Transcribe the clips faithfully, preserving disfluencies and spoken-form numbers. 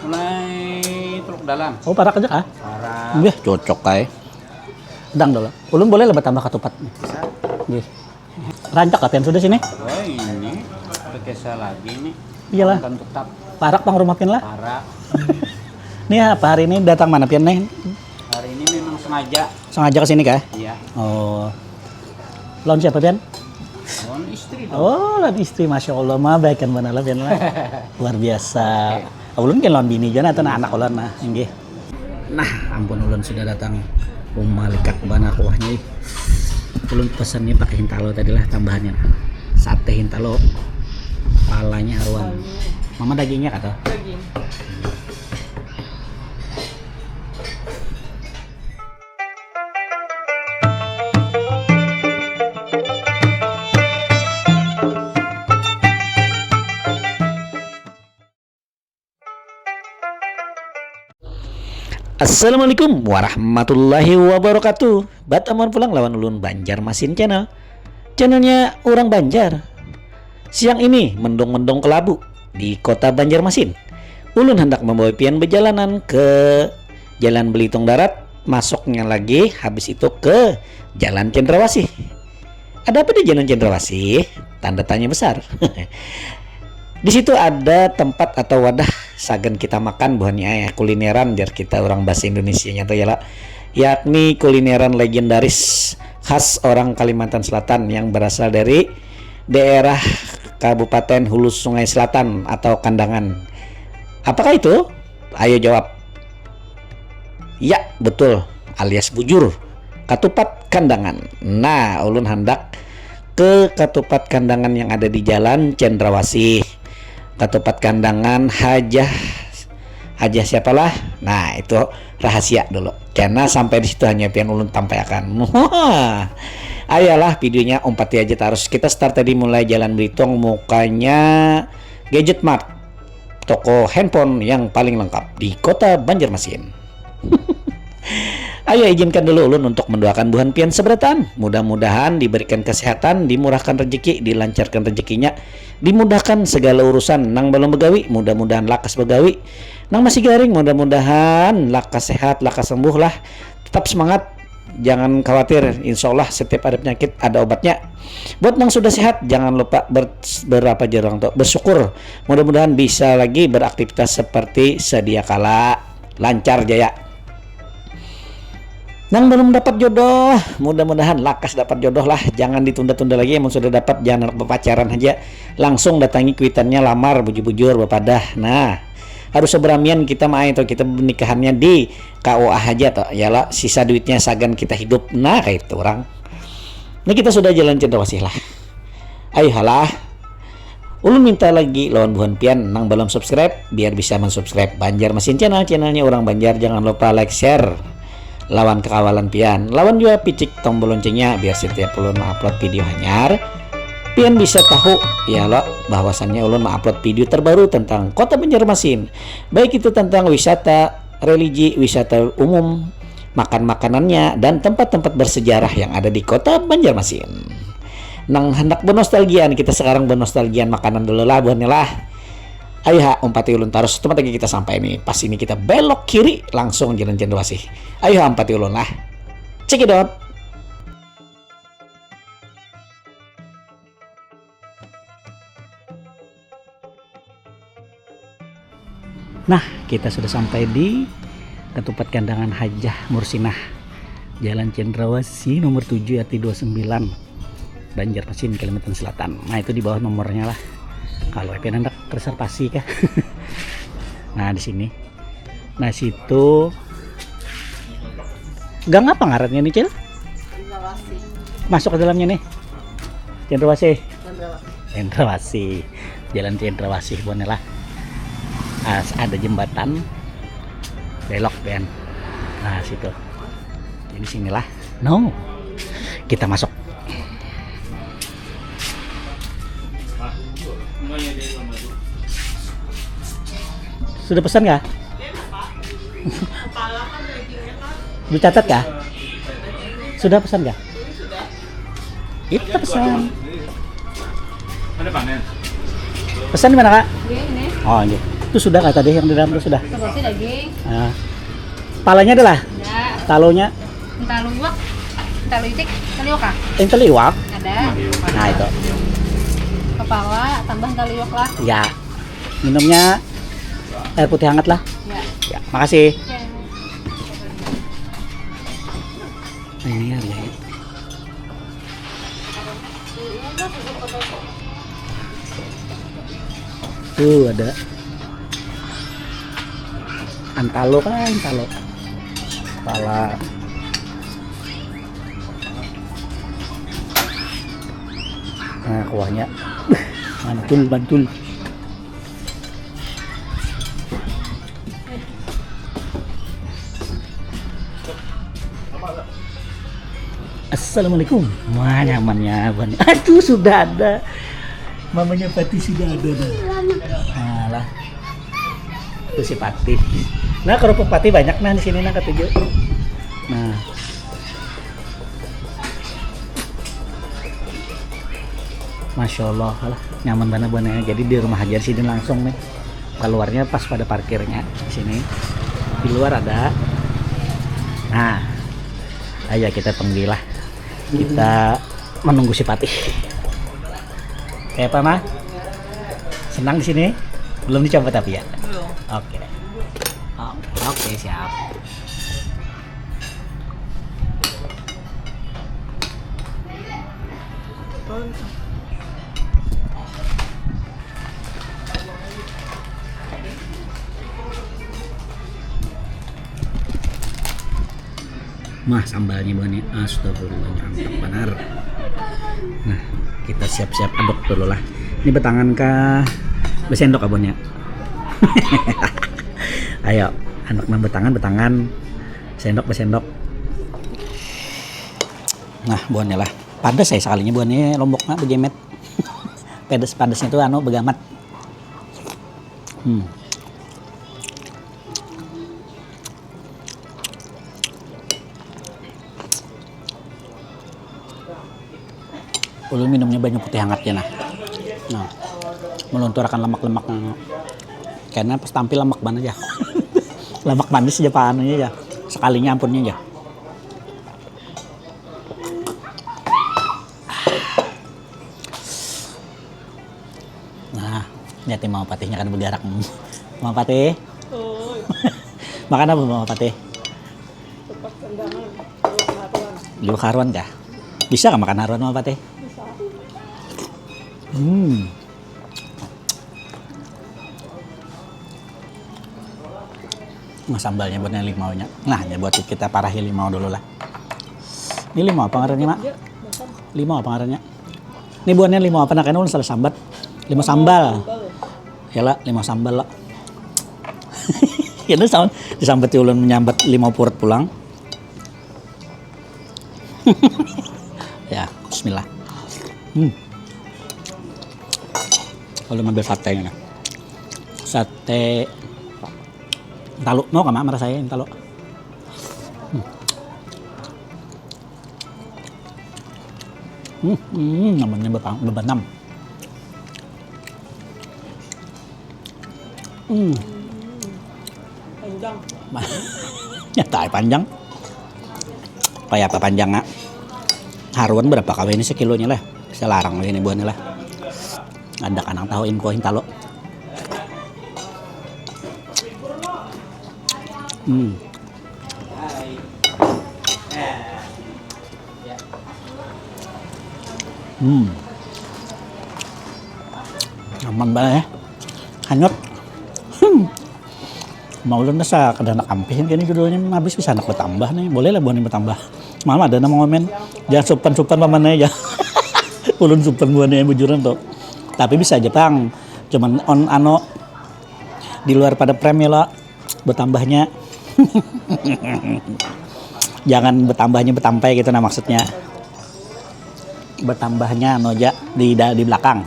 Mulai Teluk Dalam. Oh, parak aja kah? Parak. Nggih, cocok kai. Dang dulu. Ulun boleh lah bertambah ketupat nih. Bisa. Nggih. Rancak lah pian sudah sini. Oh, ini pakai lagi nih. Iyalah. Kan tetap Parak pang rumah pian lah. Parak. Nih apa hari ini datang mana pian nih? Hari ini memang sengaja. Sengaja ke sini kah? Iya. Oh. Lawan siapa pian? Lawan istri dong. Oh, lawan istri, masya Allah mah baik kan mana lah pian lah. Luar biasa. Ulun kan lawan bini jana atau anak ulun nah, inggih. Nah, ampun ulun sudah datang. Umalikat bana kuahnya ih. Ulun pesannya pakai hintalo tadi lah tambahannya. Sate hintalo. Palanya haruan. Mama dagingnya kata? Daging. Assalamualaikum warahmatullahi wabarakatuh. Batamuan pulang lawan ulun Banjarmasin Channel. Channelnya orang Banjar. Siang ini mendung-mendung kelabu di kota Banjarmasin. Ulun hendak membawa pian berjalanan ke Jalan Belitung Darat, masuknya lagi habis itu ke Jalan Cendrawasih. Ada apa di Jalan Cendrawasih? Tanda tanya besar. Di situ ada tempat atau wadah sagan kita makan buhannya ya, kulineran jar kita orang bahasa Indonesianya tuh ya lah. Yakni kulineran legendaris khas orang Kalimantan Selatan yang berasal dari daerah Kabupaten Hulu Sungai Selatan atau Kandangan. Apakah itu? Ayo jawab. Ya, betul, alias bujur. Katupat Kandangan. Nah, ulun handak ke Katupat Kandangan yang ada di Jalan Cendrawasih. Katupat Kandangan Hajah Hajah siapalah. Nah, itu rahasia dulu. Karena sampai di situ hanya pian ulun tampaiakan. Ayalah videonya umpati aja terus. Kita start tadi mulai Jalan Belitung mukanya Gadget Mart. Toko handphone yang paling lengkap di kota Banjarmasin. Ayo izinkan dulu ulun untuk mendoakan buhan pian seberataan. Mudah-mudahan diberikan kesehatan, dimurahkan rezeki, dilancarkan rezekinya, dimudahkan segala urusan. Nang belum begawi, mudah-mudahan lakas begawi. Nang masih garing, mudah-mudahan lakas sehat, lakas sembuh lah. Tetap semangat, jangan khawatir. Insya Allah setiap ada penyakit ada obatnya. Buat nang sudah sehat, jangan lupa ber, berapa jarang tuh bersyukur. Mudah-mudahan bisa lagi beraktivitas seperti sedia kala. Lancar jaya. Nang belum dapat jodoh, mudah-mudahan lakas dapat jodoh lah. Jangan ditunda-tunda lagi, yang sudah dapat jangan berpacaran aja. Langsung datangi kuitannya, lamar bujur-bujur, bapadah. Nah, harus seberamian kita mah itu kita pernikahannya di K U A aja toh. Ya lah, sisa duitnya sagan kita hidup. Nah, kayak itu orang. Ini kita sudah jalan cendrawasih lah. Ayo halah. Ulun minta lagi lawan buhan pian nang belum subscribe biar bisa mensubscribe Banjarmasin Channel, channelnya orang Banjar. Jangan lupa like, share lawan kekawalan pian. Lawan juga picik tombol loncengnya biar setiap ulun upload video hanyar pian bisa tahu ya lo bahwasannya ulun mengupload video terbaru tentang kota Banjarmasin, baik itu tentang wisata religi, wisata umum, makan makanannya dan tempat-tempat bersejarah yang ada di kota Banjarmasin. Nang hendak bernostalgiaan, kita sekarang bernostalgiaan makanan dulu lah buhannya lah. Ayo ha, umpati ulun terus, tempat lagi kita sampai nih. Pas ini kita belok kiri langsung jalan Cendrawasih. Ayo ha, umpati ulun lah. Cekidot. Nah, kita sudah sampai di Ketupat Kandangan Hajah Mursinah, Jalan Cendrawasih nomor tujuh R T dua sembilan, Banjarmasin, Kalimantan Selatan. Nah, itu di bawah nomornya lah. Kalau pian hendak reservasi kah? Nah, di sini. Nah, situ gang apa ngarannya nih, Cil? Masuk ke dalamnya nih. Cendrawasih. Cendrawasih. Jalan Cendrawasih, buhannya lah. Ah, ada jembatan. Belok, Ben. Nah, situ. Jadi sinilah. No. Kita masuk. Sudah pesan kah? Dicatat kah? Sudah pesan kah? Kita pesan. Ada panen. Pesan di mana, Kak? Dia ini. Oh, iya. Itu sudah kah tadi yang di dalam itu sudah? Seperti daging. Nah. Palanya adalah? Ada. Talonya? Entah luwak, entah luitik, entah liwak kah? Yang teliwak? Ada. Nah, itu. Kepala tambah entah liwak lah. Ya. Minumnya air putih hangat lah. Ya. Ya, makasih. Ya. Nah, ini harganya. Tuh ada antalo kan, antalo. Kepala. Nah, kuahnya. Mantul, mantul. Assalamualaikum. Wah, nyamannya abah nih. Aduh, sudah ada. Mamanya Patih sudah ada dah. Alah. Itu si Patih. Nah, kerupuk Patih banyak nah di sini nah katuju. Nah. Masya Allah, alah, nyaman banget buahnya. Jadi di rumah aja di sini langsung nih. Keluarnya pas pada parkirnya di sini. Di luar ada. Nah, ayo kita tungguilah. Kita menunggu si Patih. Kayak apa, Mah? Senang di sini? Belum dicoba tapi ya? Belum. Oke. Oh, oke, siap. Mah, sambalnya buahnya, astagfirullah, mantap benar. Nah, kita siap-siap aduk dulu lah. Ini betangan kah? Besendok abonnya. Ayo, anak nang betangan, betangan. Sendok, besendok. Nah, buahnya lah. Padas ya sekalinya buahnya, lomboknya begemet. Pedas-pedasnya tuh anu, begamat. Hmm. Ulun minumnya banyu putih hangat ya nah. Nah, melunturakan lemak-lemak. Karena pas tampil lemak banget ya. Lemak manis aja pak anunya ya. Sekalinya ampunnya ya. Nah, nyati mau patihnya kan bergerak. Mau patih? Makan apa mau patih? Tempat tendangan, dua karuan. Dua karuan kah? Bisa kah makan haruan mau patih? Bisa. Hmm. Nah, sambalnya buatnya limaunya. Nah, ini buat kita parahi limau dulu lah. Ini limau apa ngarannya, Mak? Limau apa ngarannya? Ini buahnya limau apa nak? Ini ulun salah sambat. Limau sambal. Ya lah, limau sambal lah. Ini sama disambat ulun menyambat limau purut pulang. Ya, bismillah. Hmm. Kalau ngambil satenya. Sate talu mau kama merasai talu. Hmm. Hmm, hmm, namanya bebanam. Hmm. Panjang. Nyata panjang. Kayak apa panjangnya? Haruan berapa kawin ini sekilonya lah? Selarang ini buahnya lah. Ada kanang tahu info hintalo. Hmm. Hmm. Aman banget ya. Hanyut. Hmm. Mau ulun dah kada nak ampihin kini judulnya habis bisa anak bertambah nih. Boleh lah buahnya bertambah. Malam ada nama ngomen. Jangan supan-supan pamannya aja. Ulun supan buahnya bujuran tuh. Tapi bisa aja pang. Cuman on ano di luar pada prem ya lo. Bertambahnya jangan bertambahnya bertampai gitu nah maksudnya bertambahnya anu aja di da- di belakang.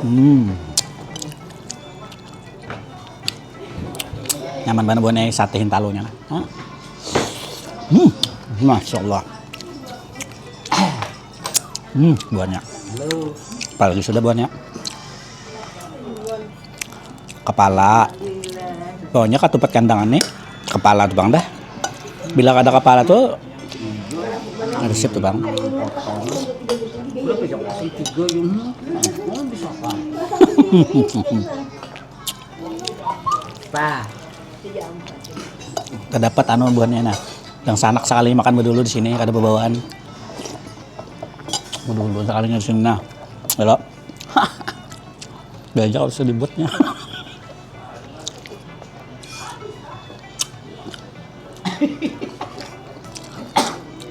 Hmm. Nyaman banget buahnya sate hintalunya lah. Hmm. Masya Allah. Hmm, buahnya. Apalagi sudah buahnya. Kepala. Pokoknya katupat kandangan nih, kepala tuh bang dah. Bila kada kepala tuh, resep tuh bang. Berapa ya? Kosong tiga ya. Hmm, oh, bisa apa? Bah. Terdapat anu buahnya nah. Yang sanak sekali makan bedulu di sini kada bebawaan. Bedulu sekalinya di sini nah. Belok. Diajak harus ributnya.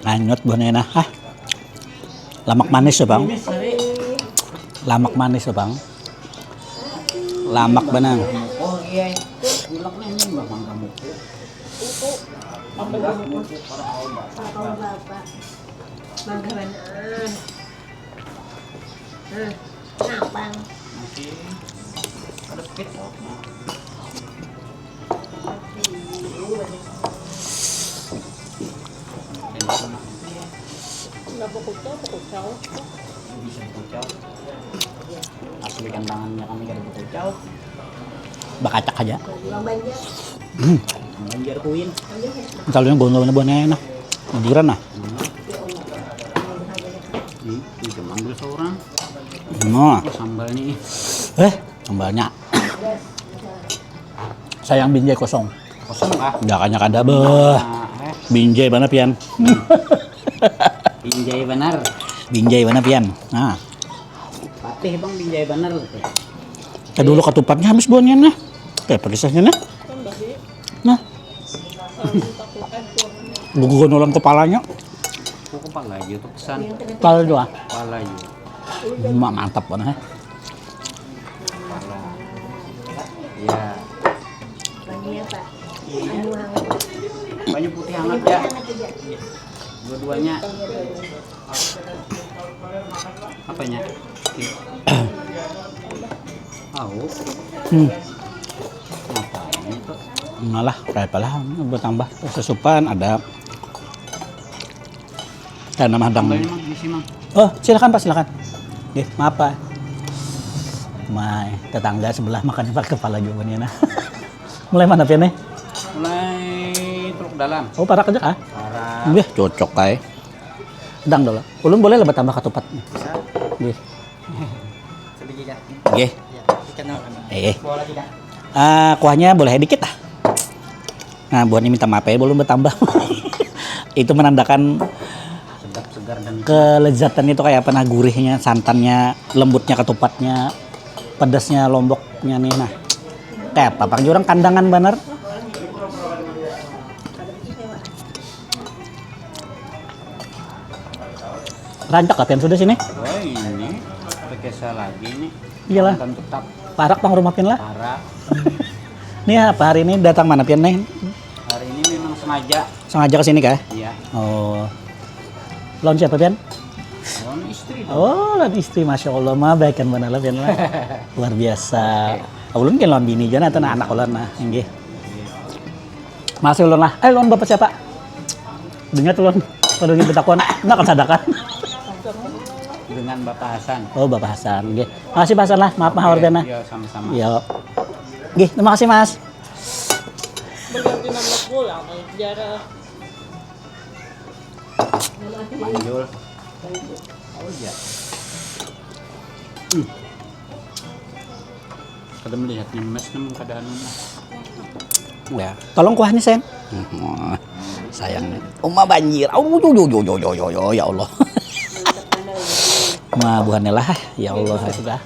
Hanyut buahnya nah. Hah. Lamak manis tuh bang. Lamak manis tuh bang. Lamak benar. Oh iya. Gulak nih ini bang kamu. Apa bapak? Mangga benar. Nah, kenapa? Masih ada pit. Kenapa kucau? Kucau. Bisa kucau. Asli kandangannya kami kada kucau. Bakacak aja. Banjar Queen. Misalnya gondol ini buahnya enak. Jiran nah. Hmm, ini cuma ambil seorang. Nah. Oh, sambalnya. Eh, sambalnya. Sayang binjai kosong. Kosong kah? Dah kanya kada beh. Nah, eh. Binjai mana pian? Binjai benar. Binjai mana pian? Nah. Patih bang binjai benar. Kita dulu ketupatnya habis buahnya nah. Kayak apa kisahnya nah? Nah. Guguran orang kepalanya. Kok kepala aja tuh pesan. Kepala doang. Kepala aja. Mak mantap banget. Kepala. Iya. Banyak putih hangat ya. Dua-duanya. Apanya? Tahu. Hmm. Ngapain itu? Malah kayak apalah bertambah sesupan ada. Saya nama hadang. Tambahnya mang, isi mang. Oh, silakan Pak, silakan. Oke, maaf Pak. Mai, tetangga sebelah makannya pakai kepala juga nih nah. Mulai mana pian nih? Mulai Teluk Dalam. Oh, parak aja kah? Parak. Wih, cocok kai. Dang dulu. Ulun boleh lah bertambah ketupat. Bisa. Wih. Sedikit ya. Oke. Ya, ikan apa? Eh. Bawa lagi dah. Ah, kuahnya boleh dikit lah. Nah, buahnya minta maaf ya, belum bertambah. Itu menandakan sedap, segar dan kelezatan itu kayak apa nah, gurihnya, santannya, lembutnya ketupatnya, pedasnya lomboknya nih nah. Kayak apa pang jurang kandangan banar. Rancak latihan sudah sini. Oh ini pakai lagi nih. Iyalah. Nonton tetap. Parak pang rumah pian lah. Parak. Nih apa hari ini datang mana pian nih? Hari ini memang sengaja. Sengaja ke sini kah? Iya. Oh. Lawan siapa pian? Lawan istri dong. Oh, lawan istri, masya Allah mah baikan mana lah pian lah. Luar biasa. Ulun kan lawan bini jana atau anak ulun nah, inggih. Masih ulun lah. Eh, lawan bapak siapa? Dengar ulun. Pada lagi betakuan. Nah, kesadakan. Dengan Bapak Hasan. Oh, Bapak Hasan. Oke. Makasih Pak Hasan lah. Maaf mahawar pian nah. Iya, sama-sama. Iya. Oke, terima kasih Mas. Berganti nama pulang, biar manjul. Oh iya. Hmm. Kada melihatnya mas namun kada anu nah. Ya, tolong kuahnya sayang. Hmm, sayang. Uma banjir. Oh, yo, yo, yo, yo, yo, yo, yo, ya Allah. Nah, buahnya lah, ya Allah. Sudah.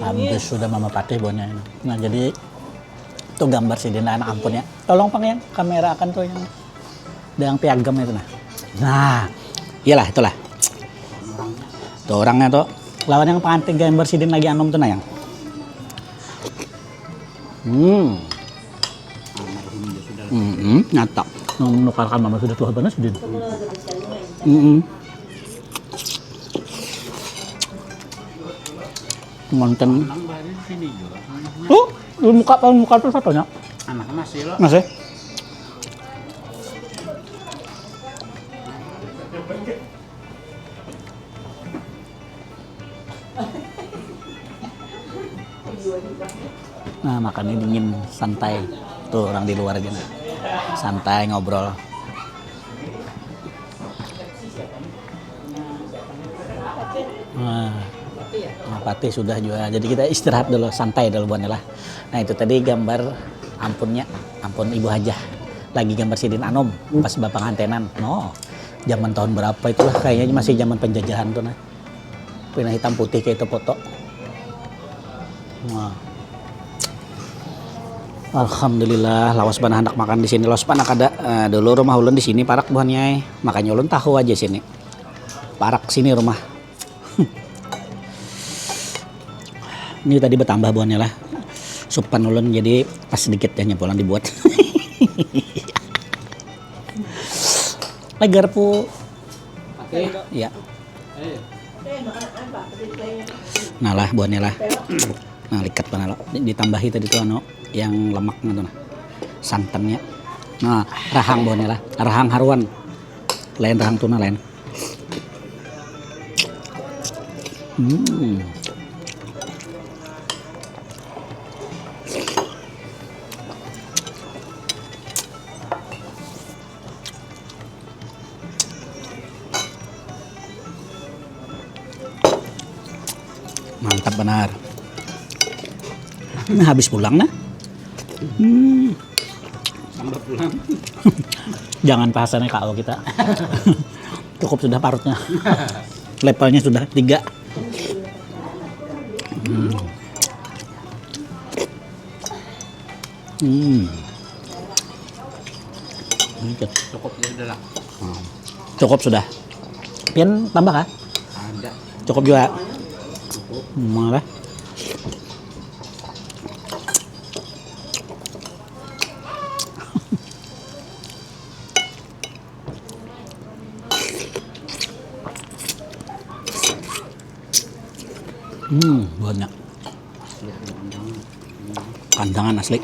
Habis sudah mama patih buahnya. Nah, jadi itu gambar sidin lah, anak ampun ya. Tolong pang yang kamera akan tuh yang ada yang piagam itu nah. Nah, iyalah itulah. Tuh orangnya tuh. Lawan yang pantai gambar sidin lagi anom tuh nah yang. Hmm. Almarhum dia sudah. Hmm, nyata. Yang menukarkan mama sudah tua banget sidin. Hmm. Mantan. Nang bahari di sini juga. Tuh, di muka, paling muka tuh satunya. Anak masih lo. Masih. Nah, makannya dingin, santai. Tuh, orang di luar aja, nah. Santai ngobrol. Nah, nah, patih sudah juga. Jadi kita istirahat dulu, santai dulu buannya lah. Nah, itu tadi gambar ampunnya, ampun Ibu Hajah. Lagi gambar sidin anom, pas bapangantenan. No, zaman tahun berapa itulah, kayaknya masih zaman penjajahan tuh, nah. Pina hitam putih kayak itu foto. Nah. Alhamdulillah, lawas banar handak makan di sini, lawas banar kada. Eh, dulu rumah ulun di sini parak buhannya, eh. Makanya ulun tahu aja sini. Parak sini rumah. Ini tadi bertambah buhannya lah. Supan ulun jadi pas sedikit ya pulang dibuat. Legar pu. Oke. Ya. Nah lah, buahnya lah. Nah, likat mana lo? Ditambahi tadi tuh anu yang lemaknya tuh nah. Santannya. Nah, rahang buahnya lah. Rahang haruan. Lain rahang tuna lain. Hmm. Mantap benar. Nah, habis pulang nah. Hmm. Tambah pulang. Jangan pahasannya K O kita. Cukup sudah parutnya. Levelnya sudah tiga. Hmm. Hmm. Cukup ya sudah lah. Hmm. Cukup sudah. Pian tambah kah? Ada. Cukup juga. Cukup. Mana? Hmm, banyak. Kandangan asli.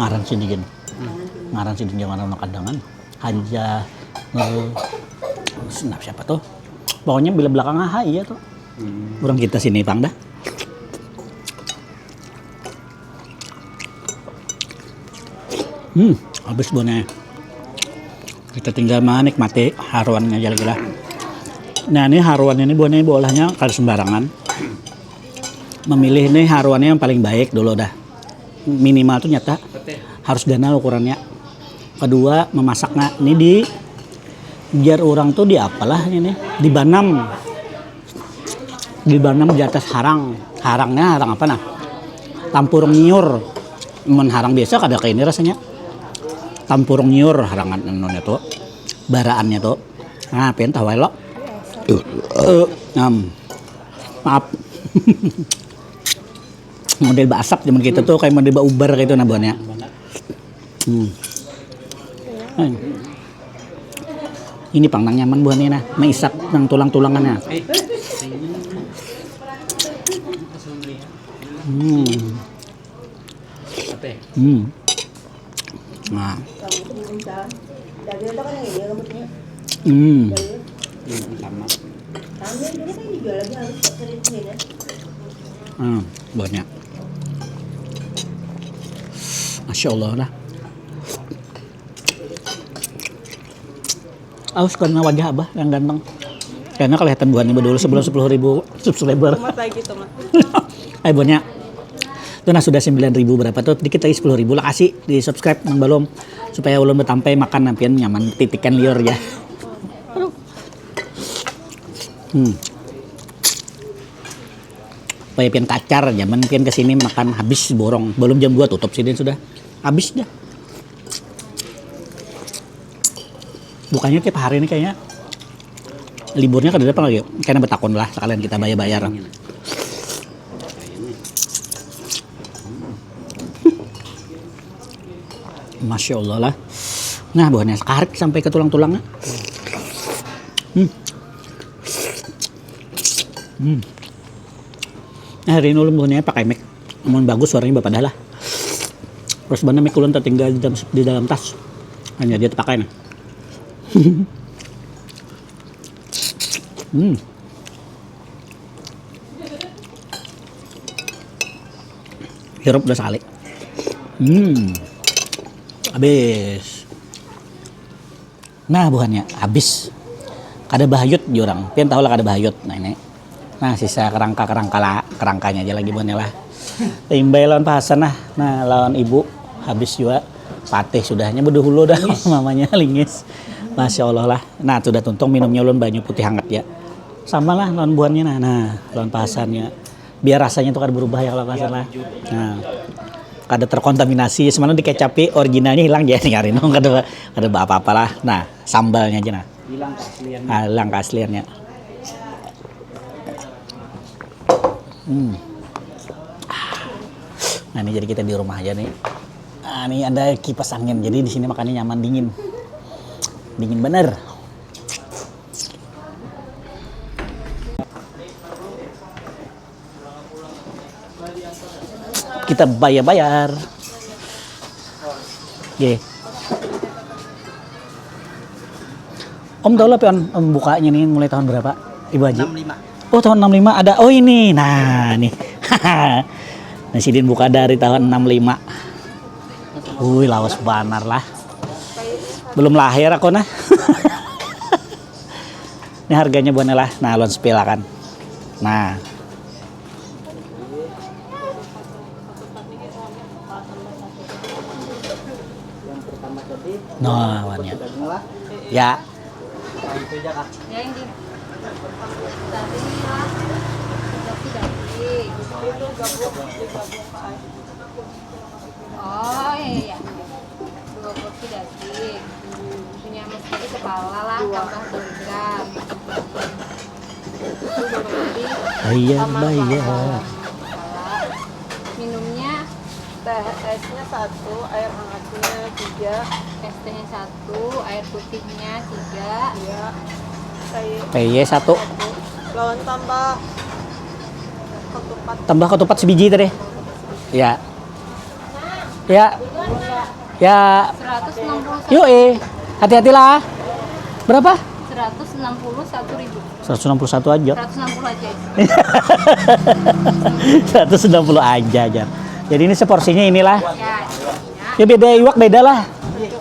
Ngaran sini gin. Hmm. Ngaran sini jangan orang kandangan. Haja Nur, nah, siapa tuh? Pokoknya bila belakang ah iya tuh. Hmm. Orang kita sini pang dah. Hmm, habis boneh. Kita tinggal menikmati haruannya aja lagi lah. Nah, ini haruan ini buahnya ibu olahnya kada sembarangan. Memilih ini haruannya yang paling baik dulu dah. Minimal tuh nyata harus ganal ukurannya. Kedua, memasaknya ini di jar orang tuh di apalah ini, di banam. Di banam di atas harang. Harangnya harang apa nah? Tampurung nyiur. Mun harang biasa kada kayak ini rasanya. Tampurung nyiur harangan anunya tuh. Baraannya tuh. Nah, pian tahu lo? Eh, em, maaf. Model baasap zaman kita tuh kayak model baubar kayak itu nah buahnya. Hmm. Hmm. Ini pang nang nyaman buahnya nah, maisak nang tulang-tulangannya. Hmm. Hmm. Nah. Hmm. Hmm, sama. Hmm, buahnya. Masya Allah lah. Aus karena wajah abah yang ganteng. Karena kelihatan buahnya dulu sebelum sepuluh ribu subscriber. Tomat lagi tomat. Eh buahnya. Itu nah sudah sembilan ribu berapa tuh? Dikit lagi sepuluh ribu lah kasih di subscribe nang belum supaya ulun betampai makan nampian nyaman titikan liur ya. Hmm. Supaya pian kacar zaman pian kesini makan habis borong belum jam dua tutup sidin sudah habis dah. Bukannya tiap hari ini kayaknya liburnya kada datang lagi. Kena betakun lah sekalian kita bayar-bayar. Masya Allah lah. Nah, buahnya sekarik sampai ke tulang-tulangnya. Hmm. Hmm. Nah, hari ini ulun buahnya pakai mic. Amun bagus suaranya bapadah lah. Terus mana mic ulun tertinggal di dalam, di dalam tas. Hanya dia terpakai nah. Hmm. Hirup udah sekali. Hmm. Habis. Nah, buhannya habis. Kada bahayut jurang. Pian tahu lah kada bahayut. Nah, ini. Nah, sisa kerangka-kerangka lah, kerangkanya aja lagi buhannya lah. Imbai lawan pahasan lah. Nah, lawan ibu habis juga. Patih sudahnya beduhulu dah mamanya lingis. Masya Allah lah. Nah, sudah tuntung minumnya ulun banyu putih hangat ya. Sama lah lawan buhannya nah. Nah, lawan pahasannya. Biar rasanya tuh kada berubah ya kalau pahasan lah. Nah, kada terkontaminasi. Sebenarnya dikecapi originalnya hilang ya tinggal rinong kada kada apa-apa lah. Nah, sambalnya aja nah. Hilang keasliannya. Nah, hilang keasliannya. Hmm. Nah, ini jadi kita di rumah aja nih. Nah, ini ada kipas angin. Jadi di sini makannya nyaman dingin. Dingin bener. Kita bayar-bayar. Oke. Om tahu lah pian, em, bukanya nih mulai tahun berapa, Ibu Haji? Enam lima. Oh, tahun enam lima ada. Oh, ini. Nah, nih. Nah, sidin buka dari tahun enam lima. Wih, lawas banar lah. Belum lahir aku nah. Ini harganya buahnya lah. Nah, lawan spill kan. Nah. Nah, warnanya. Ya. Ya, yang di tadi lah. Daging. Oh, iya, iya. Dua porsi daging. Punya Mas tadi kepala lah, tambah ikan. Itu dua porsi. Bayar, sama bayar. Kepala. Minumnya teh esnya satu, air hangatnya tiga. Es tehnya satu, air putihnya tiga. Iya. Teh. Teh satu. Lawan tambah ketupat. Tambah ketupat sebiji tadi. Ya. Ya. Ya. Seratus enam puluh satu. Yuk, eh. Hati-hatilah. Berapa? Seratus enam puluh satu ribu. Seratus enam puluh satu aja. Seratus enam puluh aja. Seratus enam puluh aja, Jar. Jadi ini seporsinya inilah. Ya, ya. Ya, beda iwak beda lah.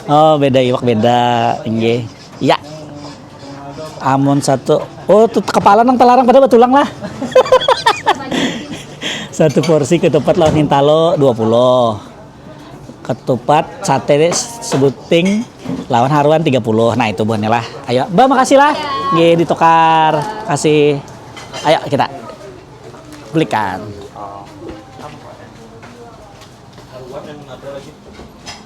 Oh, beda iwak beda. Inggih. Ya. Amun satu. Oh, tuh kepala nang talarang pada batulang lah. Satu porsi ketupat lawan hintalo dua puluh. Ketupat sate sebuting lawan haruan tiga puluh. Nah, itu buhannya lah. Ayo, Mbak, makasih lah. Nggih, ditukar. Kasih. Ayo kita belikan.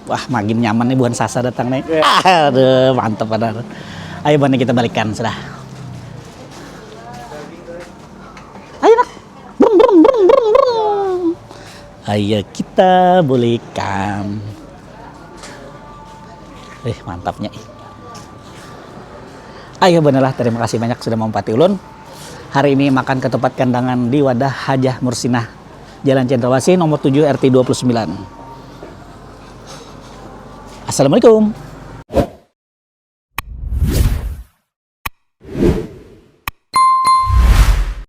Wah, makin nyaman nih buhan sasa datang nih. Aduh, mantap benar. Ayo, buhannya kita balikan sudah. Ayo, nak. Brum, brum, brum, brum, brum. Ayo kita belikan. Eh, mantapnya. Ayo, benerlah, terima kasih banyak sudah mampati ulun. Hari ini makan ketupat kandangan di wadah Hajah Mursinah, Jalan Cendrawasih nomor tujuh R T dua puluh sembilan. Assalamualaikum.